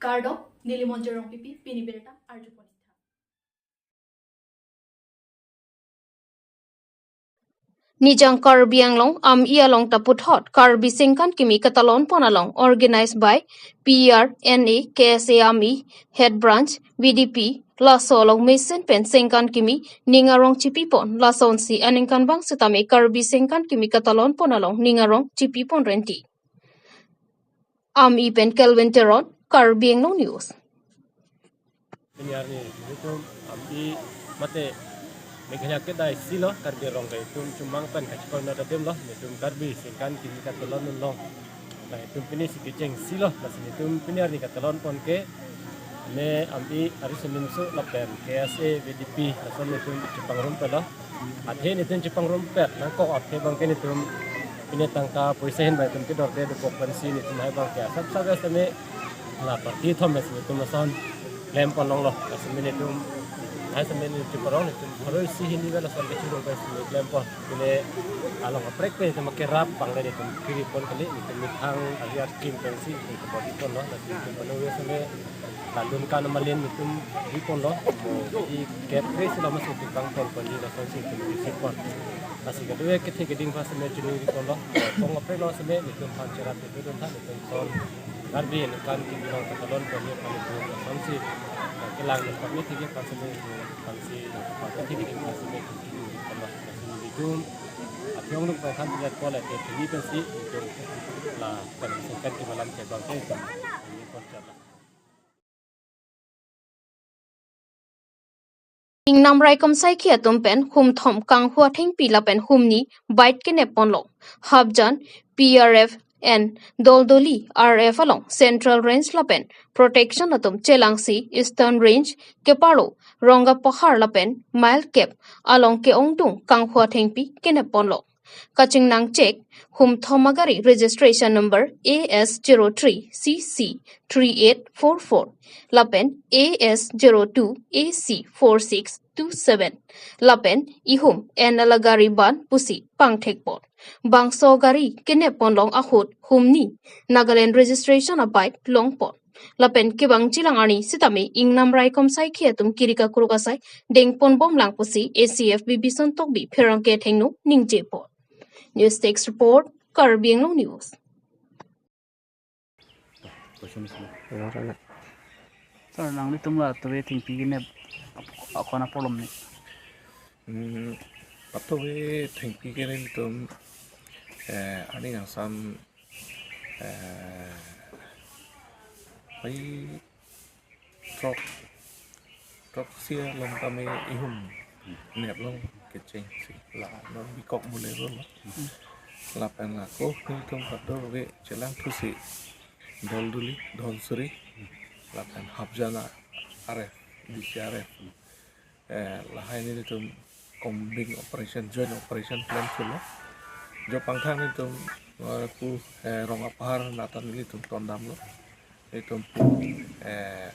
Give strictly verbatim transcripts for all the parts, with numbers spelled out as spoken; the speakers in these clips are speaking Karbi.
Kardom, neli Monjir Rongpipi, pini birta arjupon. Nijang Karbi Anglong Amei along ta puthot Karbi Sengkan Kimi katalon pon along, organized by P R N A K S A Amei Head Branch, V D P, laso along mesen pen Sengkan Kimi ning arong chipi pon, lasonsi aningkanvang sitame Karbi Sengkan Kimi katalon pon along ning arong chipi pon renti. Amei pen Kelvin Teron, Karbi Anglong News. Pini arni nelitum Amei mate Meghalaya kedai isi lo, Karbi Anglong ke itum chomang pen kachikoi nat adim lo, nelitum Karbi Sengkan Kimi katalon along. Nelitum pini si kecheng isi lo, lasi nelitum pini arni katalon pon ke ne Amei Ari Seminsu lapen K S A V D P, lason nelitum chepangrum pelo. Athe nelitum chepangrum pet nangkok athe abang ke nelitum pini tangka poisa ahin abang nelitum kedorde dokok pensi nelitum lahai abang ke asap saga seme la party thom mes nelitum lason klem pon longlo. Seme nelitum lahai seme nelitum parong nelitum pharo isi hini vel lason kechirung pensi klem pon. Pini along kaprek pen nelitum kerap abang le nelitum kiri pon kali, nelitum methang aviar kim pensi nelitum body pon lo, nelitum pano seme lalun kan malin nelitum di pon lo. Di kep kre sila masuk tukang pon pon di lason si nelitum isi pon. Lasi kedua kethe keding pas seme chini di pon lo. Pon kaprek lo seme nelitum phan cherap nelitum than nelitum son Karbi Sengkan Kimi along katalon pon ni pon nelitum lason si kelang nelitum kami tiga pas seme nelitum phan si nelitum phan kethe keding pas seme nelitum di pon lo. Lasi nelitum apyong nuk pen than tiga pon le kethe ni pensi nelitum la Karbi Sengkan Kimi alam ke abang ke nelitum di pon cherap. Ingnam raikom saikhi atum pen humthom kanghu athengpi lapen humni bike kenep ponlo. Hapjan P R F and Doldoli R F along Central Range lapen protection atum chelangsi Eastern Range keparlo Rongapahar lapen mile kep along ke-ongdung kanghu athengpi kenep ponlo. Kachingnang chek, humthom agari registration number A S zero three C C three eight four four lapen A S zero two A C four six two seven lapen ihum N L agari ban pusi pangthek pon. Bangso gari kenep pon long ahut humni Nagaland registration abike long pon. Lapen kevang chilang arni sitame ingnam raikom saikhi atum kiri kakruk asai dengpon bomlang pusi A C F Bibison Tokbi pherangke athengno ningje pon. News Desk Report, Karbi Anglong News. Sir, nanglitum la tuve thengpi kenep akona problem ni? Hmm, patuve thengpi kenep nelitum, eh, aning asam, eh, pai throk, throksi along tame ihum nep long kecheng si la non bikok Bolero lo. Lapen ako nelitum patuve chelang thusi Doldoli, Dhansiri, lapen Hapjan R F, D C R F. Eh, lahai nelitum combined operation, joint operation plan thulo. Jo pangthang nelitum, eh, pu, eh, Rongapahar nata nelitum tondamlo. Nelitum pu, eh,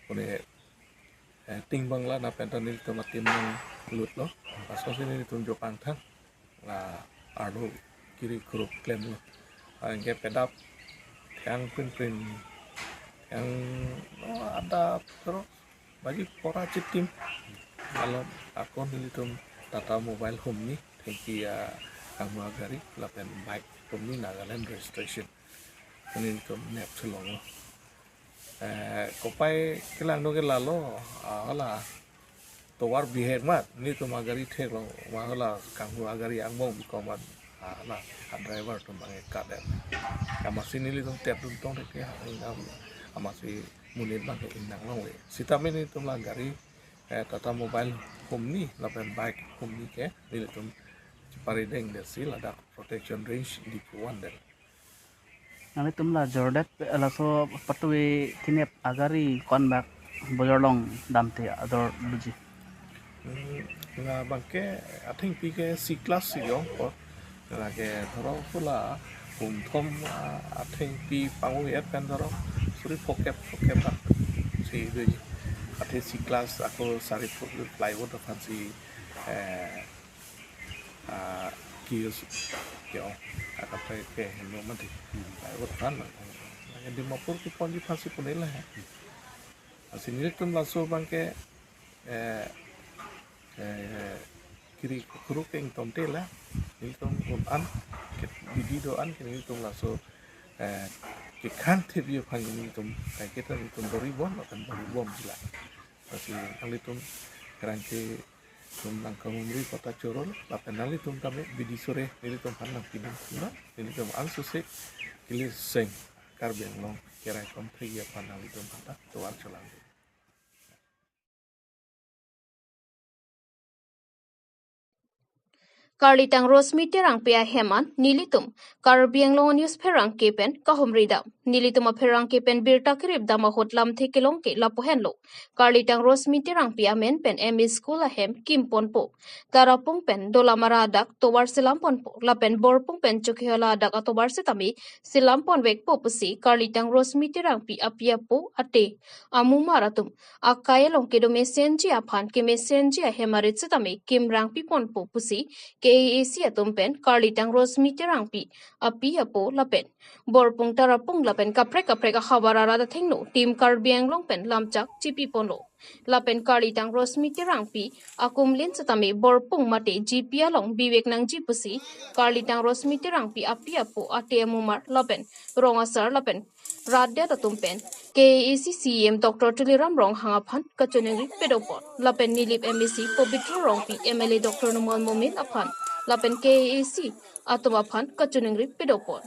pune, eh, Ting Bangla na penta nelitum atim nanglut lo. Lasonsi nelitum jo pangthang la arlo kiri kruk klemlo. Anke pedap thang prin prin thang, oh, ada terus bagi pora chitim. Along ako nelitum Tata Mobile humni thengpi, ah, kanghu agari lapen bike humni Nagaland registration. Nelitum nep chelonglo. Eh, kopai kelang do ke lalo, ah, hala tovar bihek mat, nelitum agari theklong, ma hala kanghu agari angbong bikok mat, ah, hala, ah, driver atum bang kat det. Amatsi nelitum tep dun tong ke, ah, am-, amatsi monit bang ke ingnang longve. Sitame nelitum la gari, eh, Tata Mobile humni, lapen bike humni ke, nelitum chepari deng detsi ladak protection range di puan det. Nanglitum la jordet, eh, laso patuve kenep agari konbak bojor along damte ajor luji. Hmm, labang ke athengpi ke C class si jong ko. Lake dhoro pu la humthom, ah, athengpi pangu et pen dhoro suri phokep phokep bak si luji. Athe C class ako sari phok plywood aphan si, eh, ah, kiosk ke-ong, akaprek ke heno mati. Hmm. Plywood aphan, Dimapur keponji aphansi pune la he. Lasi nelitum laso abangke, eh, eh, kiri kuruk ke ingtonte la. Nelitum un-an ke bidi do-an ke nelitum laso, eh, kekhan thebi aphan nelitum kaiketa nelitum dori bom akan dori bom jila. Lasi nanglitum kerangke tum nangkahumri kota chorol, lapen nanglitum tame bidi sore nelitum aphan nangpidun lo, nelitum ansose kili seng Karbi Anglong kerai komphri aphan nanglitum aphan ta tovar cholang. Karlitang Rosmi Terangpi ahem an nelitum Karbi Anglong News pherangke pen kahumri dam. Nelitum apherangke pen birta kerip dam ahut lamthe kelong ke lapu henlo. Karlitang Rosmi Terangpi amen pen M E school ahem kimponpo. Tarapung pen Dolamara adak tovar selamponpo. Lapen Borpung pen Chokihola adak atovar setame selamponvekpo pusi Karlitang Rosmi Terangpi api apo ate amumar atum akai along kedo mesenji aphan kemesenji ahem arit setame kimrang piponpo pusi K A A C atum pen Karlitang Rosmi Terangpi api apo lapen Borpung Tarapung lapen kaprek kaprek ahavar arat athengno Team Karbi Anglong pen lamchak chipiponlo. Lapen Karlitang Rosmi Terangpi akumlin setame Borpung mate G P along bivek nangji pusi Karlitang Rosmi Terangpi api apo ate amumar lapen rong asar lapen rat adet atum pen K A A C C E M Doctor Tuliram Ronghang aphan kachiningri pedopon. Lapen Nilip M A C Pobitro Rongpi, M L A Doctor Numal Momin aphan lapen K A A C atum aphan kachiningri pedopon.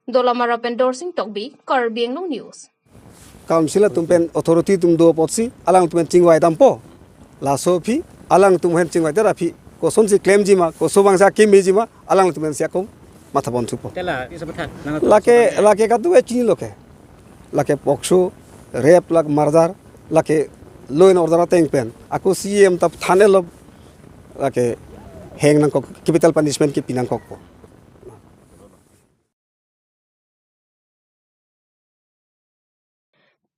Dolamara pen Dorsing Tokbi, Karbi Anglong News. Council atum pen authority atum do apotsi alangtum pen chingvai dampo. Laso aphi alangtum pen chingvai tera aphi kosonsi klemji ma, koso bangsa kimiji ma, alangtum pensi ako mathapon thupo. Tela, isa pathat, nang Lake, lake katu e chini loke. Lake POCSO, rape, lake murder, lake law and order ateng pen. Ako C E M ta thane lo lake heng nangkok, capital punishment kipi nangkokpo.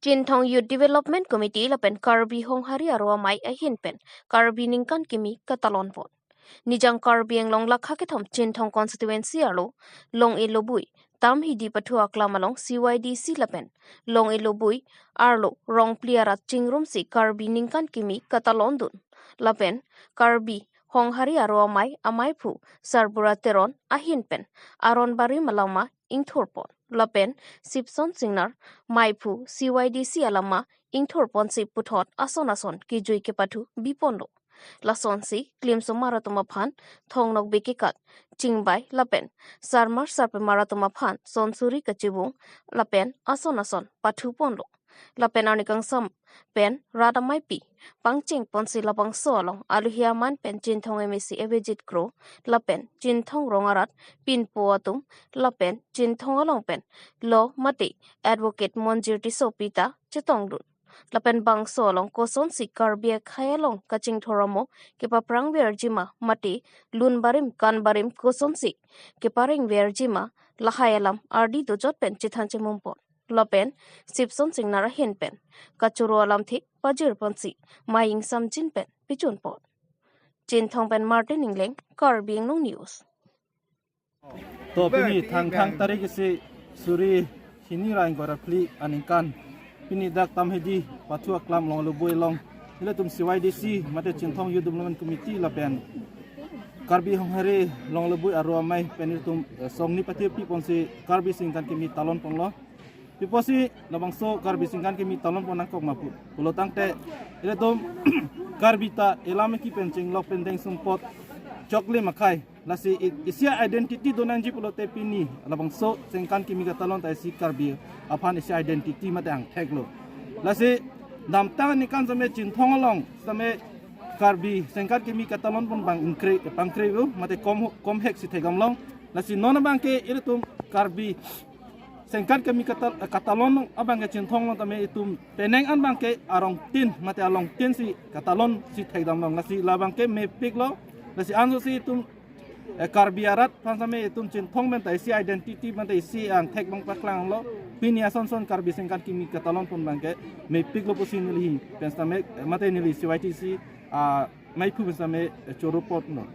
Chinthong Youth Development Committee lapen Karbi Honghari Aro Amei ahin pen Karbi ningkan kimi katalonpon. Nijang Karbi Anglong lakha kethom Chinthong constituency arlo Long-e Lobui Tamhidi pathu aklam along C Y D C lapen Long-e Lobui arlo Rongpli arat chingrumsi Karbi ningkan kimi katalondun. Lapen Karbi Honghari Aro Amei ameiphu Sarbura Teron ahin pen aron barim alama ingthurpon. Lapen Sipson Singnar meiphu C Y D C alama ingthurponsi puthot ason ason kejui kepathu biponlo. Lasonsi klimsomar atum aphan thongnokbe kekat chingbai lapen sarmar sarpimar atum aphan sonsuri kachibung lapen ason ason pathuponlo. Lapen arni kangsam pen rat ameipi pangchengponsi labangso along alohi aman pen Chinthong M A C Avijit Kro lapen Chinthong rong arat pinpo atum lapen Chinthong along pen law mate advocate Monjir Tissopi ta chetongdun. Lapen bangso along kosonsi Karbi akhei along kachingthur amo kepaphrangverji ma mate lun barim kan barim kosonsi keparengverji ma lahai alam ardi dojot pen chethan chemumpon. Lapen Sipson Singnar ahin pen kachoro alamthe pajirponsi mei ingsamjin pen pichunpon. Chinthong pen Martin Ingleng, Karbi Anglong News. To pini Thangthang tarik isi suri hini ra ingkoi ra phli aningkan pini dak Tamhidi pathu aklam Long-e Lobui along ilitum C Y D C mate Chinthong Youth Development Committee lapen Karbi Honghari Long-e Lobui Aro Amei pen ilitum, eh, songni pathe piponsi Karbi ningkan kimi talonponlo. Pi apotsi labangso Karbi ningkan kimi talonpon nangkok ma pu pulo tangte ilitum Karbi ta elam eki pen chinglok pen dengsumpot choklim akhei. Lasi i-, isi identity donangji pulote pini labangso ningkan kimi katalon ta isi Karbi aphan isi identity mate angthek lo. Lasi damtang ningkan same Chinthong along same Karbi ningkan kimi katalonpon bang ingkre pangkre lo mate kom ho-, kom hek si thekdamlong. Lasi non abangke ilitum Karbi ningkan kimi katal-, katalon abangke Chinthong along tame itum penang an abangke arongtin mate alongtin si katalon si thekdamlong. Lasi labangke mepiklo. Lasi ansose itum, eh, Karbi arat aphan same itum Chinthong pen ta isi identity pen ta isi angthek abang paklanglo. Pini ason son Karbi ningkan kimi katalonpon abangke mepiklo pusi neli pen same, eh, mate neli C Y D C, ah, meiphu pen same, eh, choro apotlo.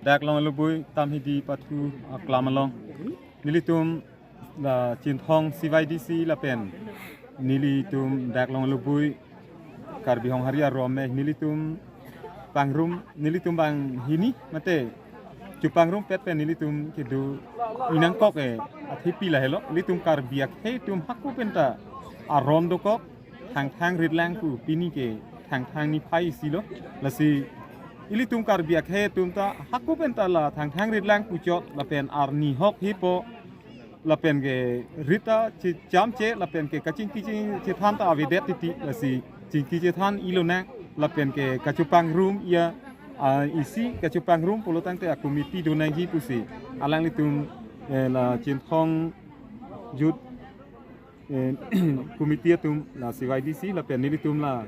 Dak Long-e Lobui Tamhidi pathu aklam along nelitum La Chinthong C Y D C lapen nelitum dak Longlubui Karbi Honghari arum amei nelitum pangrum, nelitum banghini mate chepangrumpet pen nelitum kedo inangkok e athepi lahelo. Nelitum Karbi akhei atum hako penta arum dokok, Thangthang ritlang pu pini ke Thangthang niphai isi lo. Lasi ilitum Karbi akhei atum ta hako penta la Thangthang ritlang puchot lapen arni hok hipo lapen ke rita chechamche lapen ke kachingki chingchethan ta avedet titi. Lasi chingki chethan ilonang lapen ke kachepangrum iya, ah, isi kachepangrum pulo tangte a committee donangji pusi alanglitum, eh, la Chinthong Youth, eh, committee atum la C Y D C lapen nelitum la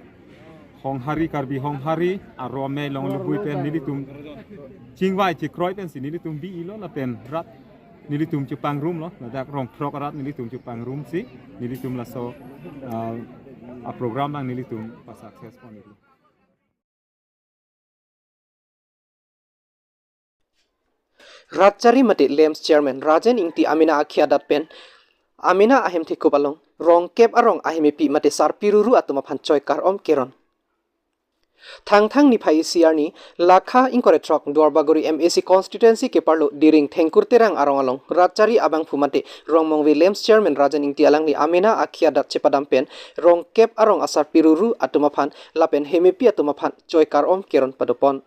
Honghari, Karbi Honghari arum amei Longlubui pen nelitum chingvai chekroi pensi nelitum bi-ilo lapen rat nelitum chepangrumlo, ladak rong throk arat nelitum chepangrumsi nelitum laso, ah, a program abang nelitum pa success pon nelitum. Ratchari mate LAMPS chairman Rajen Ingti amena akhi adat pen amena ahem thekup along rongkep arong ahemepi mate sarpi ruru atum aphan choi kar-om keron. Thangthang niphai isi arni lakha ingkoi ra throk Duarbagori M A C constituency keparlo Diring Thengkur Terang arong along Ratchari abangphu mate Rongmongve LAMPS chairman Rajen Ingti alangli amena akhi adat chepadam pen rongkep arong asarpi ruru atum aphan lapen hemepi atum aphan choi kar-om keron padopon.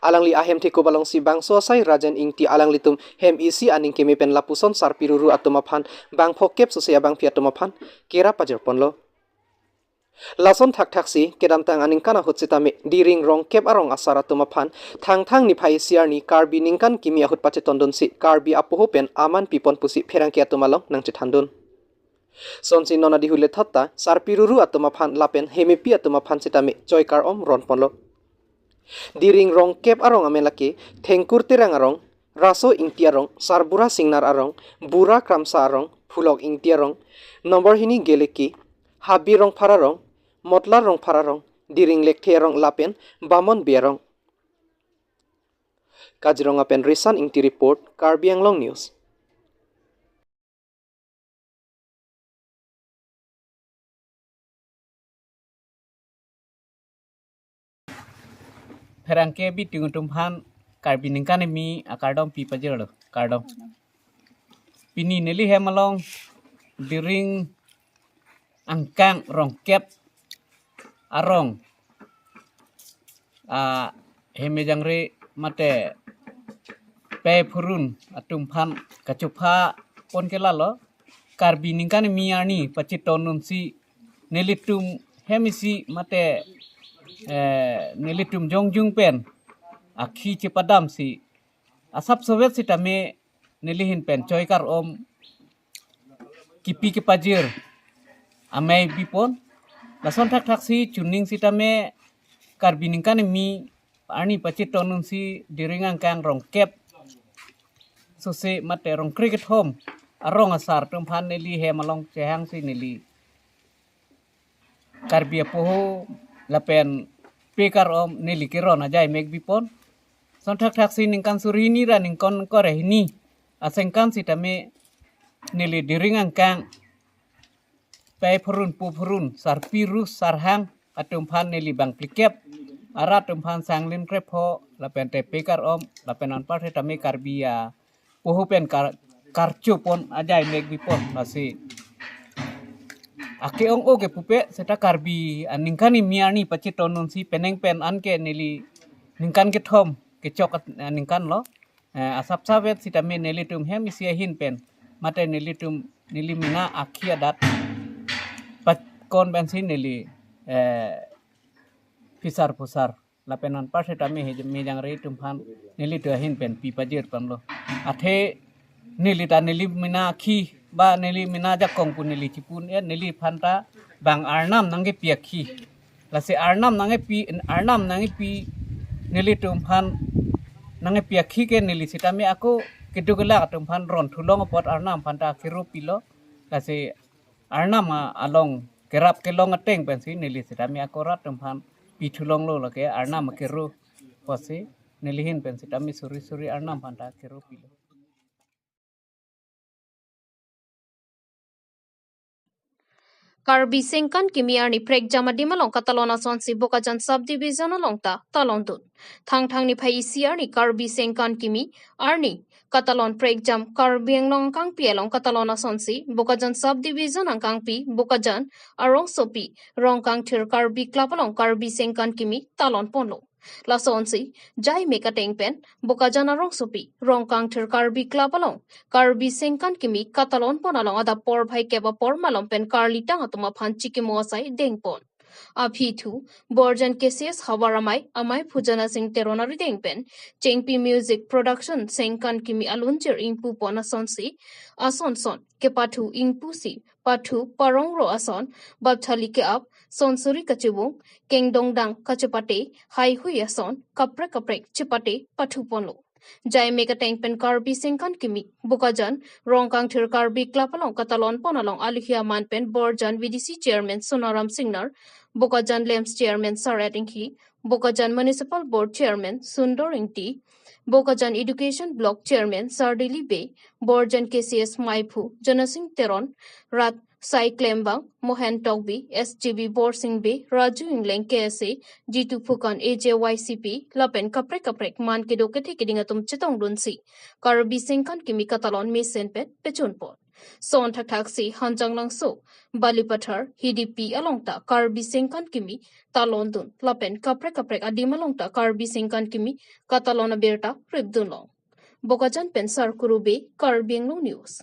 Alangli ahem thekup alongsi bangso asai Rajen Ingti alanglitum hem isi aning keme pen lapuson sarpi ruru atum aphan bang phokep sose abangpi atum aphan kerap pajir ponlo. Lason thakthaksi kedamtang aningkan ahut sitame Diring rongkep arong asar atum aphan Thangthang niphai isi arni Karbi ningkan kimi ahut pachetondunsi Karbi apoho pen aman pipon pusi pherangke atum along nangchethandun. Sonsi non adihu lethot ta sarpi ruru atum aphan lapen hemepi atum aphan sitame choi kar-om ron ponlo. Diring rongkep arong amen lake Thengkur Terang arong, Raso Ingti arong, Sarbura Singnar arong, Bura Kramsa arong, Phulok Ingti arong, nombor hini Geleki, Habi Rongphar arong, Motlar Rongphar arong, Diring Lekthe arong lapen Bamon Bey arong. Kaziranga pen Risan Ingti report, Karbi Anglong News. Pherangke bitung atum aphan Karbi ningkan kimi akardom pi pajirlo, kardom. Pini neli hem along Diring angkang rongkep arong, ah, hemejangre mate pei phurun atum aphan kachupha pon ke lalo, Karbi ningkan kimi arni pachetondunsi nelitum hem isi mate, eh, nelitum jongjung pen akhi chepadamsi asap sovet sitame neli ahin pen choi kar-om kipi kepajir amei bipon. Lason thakthaksi chuning sitame Karbi ningkan kimi arni pachetondunsi Diring angkang rongkep sose mate rongkre kethom arong asar atum aphan neli hem along chehangsi neli Karbi apoho lapen pei kar-om neli keron ajai mek bipon. Lason thakthaksi ningkan suri hini ra ningkan ingkoi ra hini asengkan sitame neli Diring angkang pei phurun pu phurun sarpi ruru sarhang atum aphan neli bang phlikep arat atum aphan sanglim krepho lapen te pei kar-om lapen anparta tame Karbi apoho pen kar, karcho pon ajai mek bipon. Lasi ake-ong-o ke pupe seta Karbi aningkan kimi arni pachetondunsi penang pen anke neli ningkan kethom kechok at-, aningkan lo. Eh, asap sovet sitame nelitum hem isi ahin pen mate nelitum neli mena akhi adat pakon pensi neli, eh, phisar phusar lapen anparta tame hemejangre atum aphan nelitum ahin pen pi pajir ponlo. Athe neli ta neli mena akhi ba neli mena jakong pu neli chipun, eh, neli aphan ta bang Arnam nangkepi akhi. Lasi Arnam nangkepi, Arnam nangkepi nelitum aphan nangkepi akhi ke neli sitame ako keduk kelak atum aphan ron thulong apot Arnam aphan ta kero pilo. Lasi Arnam a-, along kerap kelong ateng pensi neli sitame ako rat atum aphan pi thulonglo, lake Arnam akero apotsi neli ahin pen sitame suri suri Arnam aphan ta kero pilo. Karbi Sengkan Kimi arni prekjam adim along katalon asonsi Bokajan Subdivision along ta talon dun. Thangthang niphai isi arni Karbi Sengkan Kimi arni katalon prekjam Karbi Anglong angkangpi along katalon asonsi Bokajan Subdivision angkangpi Bokajan arongsopi Rongkangthir Karbi Club along Karbi Sengkan Kimi talon ponlo. Lasonsi, jai mek ateng pen, Bokajan arongsopi, Rongkangthir Karbi Club along, Karbi Sengkan Kimi katalon pon along adap porphai kep apor malom pen karlitang atum aphan chikimo asai dengpon. Aphi thu, Borjan K C S havar amei, amei Phujana Sing Teron arideng pen, Chengpi Music Production Sengkan Kimi alunjir ingpu pon asonsi, ason son, kepathu ingpusi, pathu parongro ason, bapthali ke-ap, sonsuri kachibung, kengdongdang kachepate, haihui ason, kaprek kaprek chepate pathu ponlo. Jai mek ateng pen Karbi Sengkan Kimi, Bokajan, Rongkangthir Karbi Club along katalon pon along alihi aman pen Borjan V D C Chairman Sonaram Singnar, Bokajan LAMPS Chairman Saret Inghi, Bokajan Municipal Board Chairman Sundor Ingti, Bokajan Education Block Chairman Sardili Bey, Borjan K C S meiphu Jonasing Teron, Rat Sai Klembang, Mohen Tokbi, S G B Borsing Bey, Raju Ingleng K S A, Jitu Phukan A J Y C P, lapen kaprek kaprek man kedo kethe keding atum chetongdunsi Karbi Sengkan Kimi katalon mesen pen pechun pon. Son thakthak si Hanjanglangso, Balipathar, Hidipi along ta Karbi Sengkan Kimi talon dun, lapen kaprek kaprek adim along ta Karbi Sengkan Kimi katalon abirta ripdun long. Bokajan pen Sarkuru Bey, Karbi Anglong News.